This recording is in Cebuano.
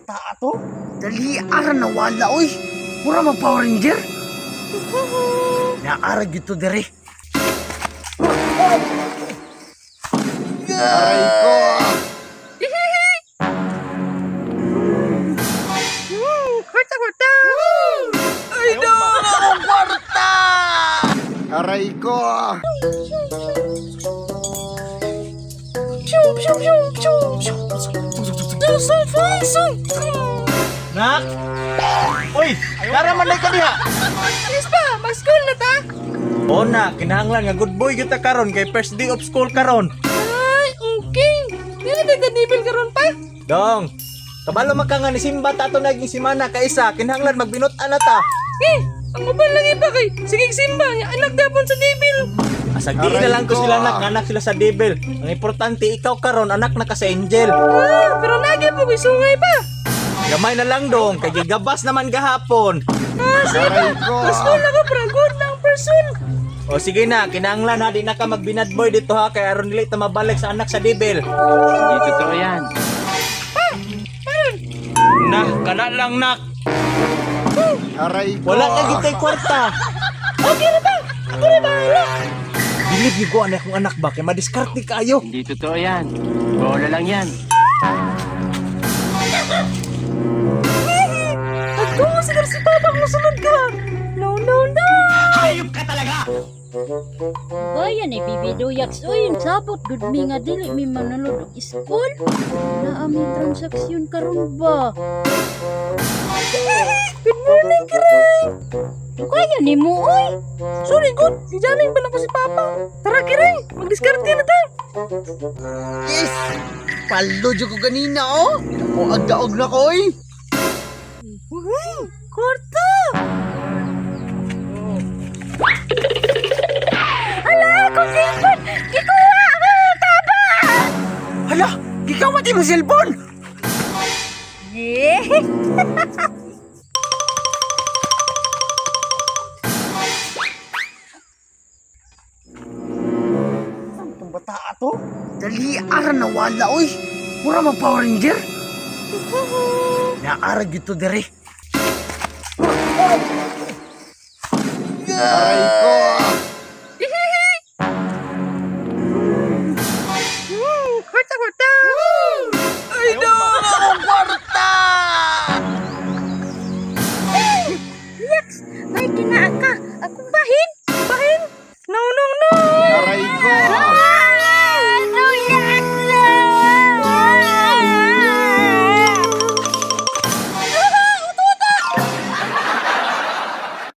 Bata ato? Dali ara nawala oy. Mura mag Power Ranger. Naara gito dere. Aray ko! Kwarta, kwarta! Ay no, akong kwarta. Aray ko! Piu, piu, piu, piu, piu. Piu, piu, piu, piu. Nak! Uy, naraman na ka diha. Yes pa, mag-school na ta. O na, kinahanglan nga good boy kita karon kay first day of school karon. Ay, okay. Dili ta tanibil karon pa. Dong, kabalo man ka nga ni Simba ta ato naging simana kaisa, kinahanglan magbinut-an na ta. Eh, ang uban lang iba kay sige simba nya anak dapon sa devil. Asag di na lang ko sila nak, anak sila sa devil. Ang importante ikaw karon anak na ka sa angel. Ah, pero nagi po ko'y sungay pa. Gamay na lang dong, kay gigabas naman gahapon. Ah, sige pa. Aray ko. Mag-school na ko para good lang person. O sige na, kinahanglan ha, di na ka magbinad boy dito ha, kay aron dili ta mabalik sa anak sa devil. Hindi totoo yan. Na, kana lang nak. Aray ko! Wala ka gitay kwarta. Okay ra ba? Ako ra bahala. Bilib ni ko anak akong anak ba kay madiskarte kaayo. Hindi totoo yan. Bola lang yan. Nagtungo siguro si Papa kung musunod ka. No, no, no. Hayop ka talaga. Bayan ay bibiduyaks uy, sabot gud mi nga dili mi manulod og school. Naa mi transaksyon karon ba? Good morning, Kiray. Kaya nimo uy. Sorry, good. Gijamming pa na ko si Papa. Tara, Kiray. Magdiskarte na ta. Yes! Palo jud ko ganina oh. O agdaog na ko oy. Uy, kwarta! Ala, akong cellphone! Gikuha! Ah, taba! Hala, gikawat imong cellphone. Eh, Itong bata ato? Dali ara nawala oy. Mura mag Power Ranger. Naara gito dere. Aray ko!